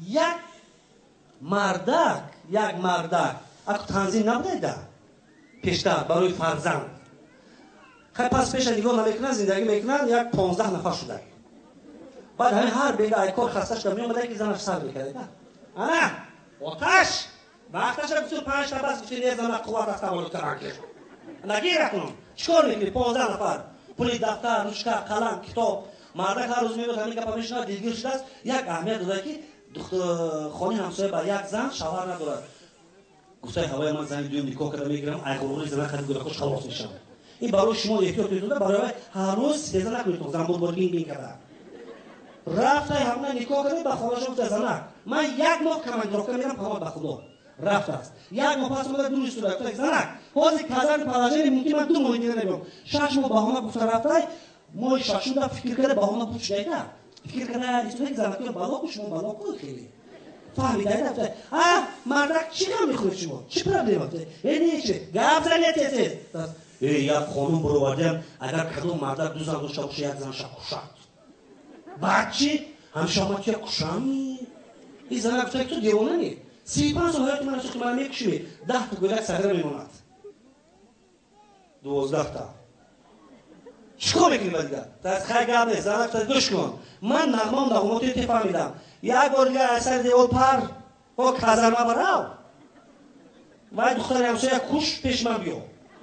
Як мардак аку танзим набудайда пештар барои фарзанд. Хай пас пеша нигоҳ намекунанд, зиндагӣ мекунанд, як 15 нафар шуда. Баъд ҳамин ҳар бега ай кор хаста шуда меомада, ки занаш сар мекарда. Ана оташ вақташа гуфту 5 та бас гуфти не зана қувват аст таваллуд кардан ки. Нагир акнун. Чикор мекунӣ? 15 нафар. Пули дафтар, ручка, қалам, китоб. Мардак ҳар рӯз меояд ҳамин гапа мешунавад, дилгир шудааст. Як аҳамият додад ки хони ҳамсоя ба як зан шавҳар надорад. Гуфтаи ҳавои ман зани дуюм никоҳ карда мегирам, ай ғурури зана қади гӯдакош халос мешавам. Ин барои шумо эҳтиёт кунед, барои ҳар рӯз сеза накунед, занбурбор бин бин карда. Рафтай ҳамна никоҳ карда ба хонаша гуфта занак, ман як моҳ командировка мерам, памад ба худо. Рафтааст. Як моҳ пас омада дур истода, гуфта занак, ҳозир казарми положение мумкин ман 2 моҳи дига намеём. 6 моҳ баҳона гуфта рафтай, моҳи шашумда фикр карда баҳона буд шудайда. Фикр карда истода занакои бало ку шумо бало ку хеле. Фаҳмида гуфта, а мардак чӣ ғам мехӯред шумо? Чӣ проблема? Э не чӣ? Гап занед тез. Э як қонун баровардям, агар кадом мардак 2 зан дошта бошад, як занша кушад. Баъд чӣ? Ҳамеша ман туя кушам? Ин занак гуфта, ту девона не? 35 сол ҳаёти ман сӯхти ман мекушӣ, 10 та гӯдак сагра мемонад. 12 та. Чикор мекунӣ ба дигар? Даст хай гап нест, занак гуфта, гӯш кун. Ман нағмам нағмоти ту фаҳмидам. Як бор дигар аз сари девор пар, о казарма барав. Вай духтари ҳамсоя куш пеш ман биё.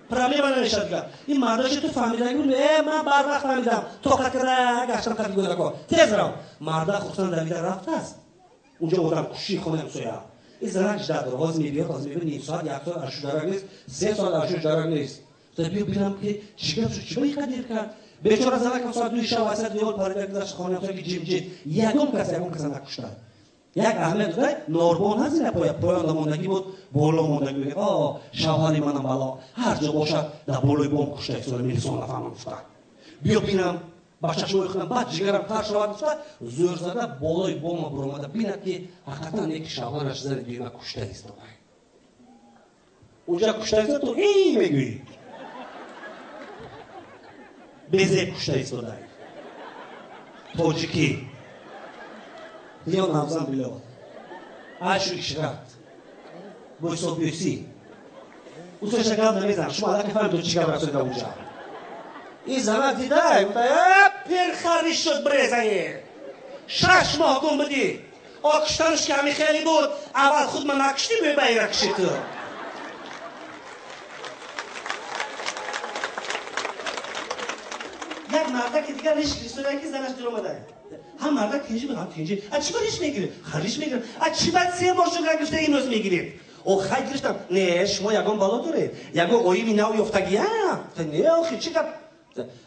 Проблема намешад дигар. Ин мардаше ту фаҳмидаги буд, э ман барвақт фаҳмидам. Тоқат карда гаштам қади гӯдако. Тез рав. Мардак хурсанд давида рафтааст. Унҷо одам куши хонаи ҳамсоя. Ин занак жда дорад. Ҳозир мебиёд, ҳозир мебиёд, ним соат, як соат ашу дарак нест, 3 соат ашу дарак нест. Биё бинам ки чӣ гап шуд, чӣ ба ин қадр кард? Бечора занакам соат 2 шаб васат девор парида гузашт хонаи ҳамсоя ки ҷимҷит. Ягон кас накушта. Як аҳамият додад, норбон ҳаст ина поя, поёнда мондагӣ буд, боло мондагӣ буд. О, шавҳари манам бало, ҳар ҷо бошад, дар болои бом кушта истода, милисон нафаҳмам гуфта. Биё бинам, ба чашмои худам баъд ҷигарам тар шавад гуфта, зӯр зада болои бома буромада бинад ки ҳақиқатан яки шавҳараш зани дуюма кушта истода. Унҷа кушта истода, ту эй мегӯӣ. Безеб кушта истода. Тоҷикӣ. Ё навзан било. Ашу ишрат. Бо ҳисоббӯсӣ. Усоша гап намезанам. Шумо аллакай фаҳмидед чӣ гап расонида унҷа. Ин занак дидай, гуфта, э пирхариш шуд брезае. 6 моҳ гум будӣ. О куштанаш ки ҳамин хеле буд, аввал худ ман накуштӣ, мебаира куши ту. Як мардаки дигар риш гирифта ки занаш дир омада. Ҳам мардак тинҷи буд, ҳам тинҷи. А чӣ ба риш мегиред? Ха риш мегиред. А чӣ ба 3 моҳ шуд гирифта имрӯз мегиред? О хай гирифтам. Не, шумо ягон бало доред? Ягон оими нав ёфтагия? Не, охи чӣ гап?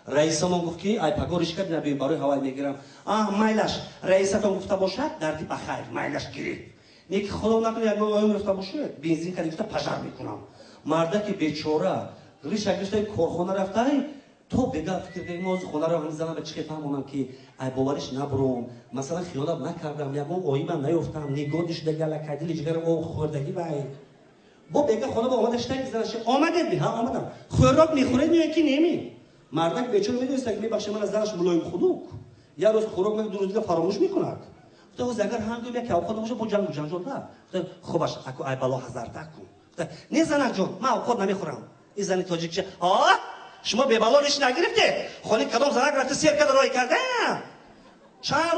Раисамон гуфт ки ай паго риш кард набием барои ҳавай мегирам. А майлаш, раисатон гуфта бошад, дарди ба хайр, майлаш гиред. Не ки худо накунад ягон оим ёфта бошад, бензин кард гуфта пожар мекунам. Мардаки бечора риша гирифта корхона рафтай, то бега фикр кардем, мо хонаро ҳамин занам ба чӣ хел фаҳмонам ки ай бовариш набуром, масалан хиёнат накардам, ягон оимам наёфтам, нигоҳ шуда галакай, дили ҷигарам об хӯрдагӣ вай. Бо бега хона ба омада шида ки занаш омадед ми? Ҳа омадам. Хӯрок мехӯред меояд ки неми? Мардак бечора медонист ки мебахшед ман аз занаш мулоим хунук. Як рӯз хӯрок мехӯрд, ду рӯз дига фаромӯш мекунад. Гуфта ҳозир агар ҳам гӯям як авқот набошад, бо ҷангу ҷанҷол да. Гуфта хубаш, аку ай бало ҳазарта кун. Гуфта не занак ҷон, ман авқот намехӯрам. Ин зани тоҷикча, ҳа? Шумо бебало риш нагирифтед? Хони кадом занак рафта сер карда рой карда? Чанд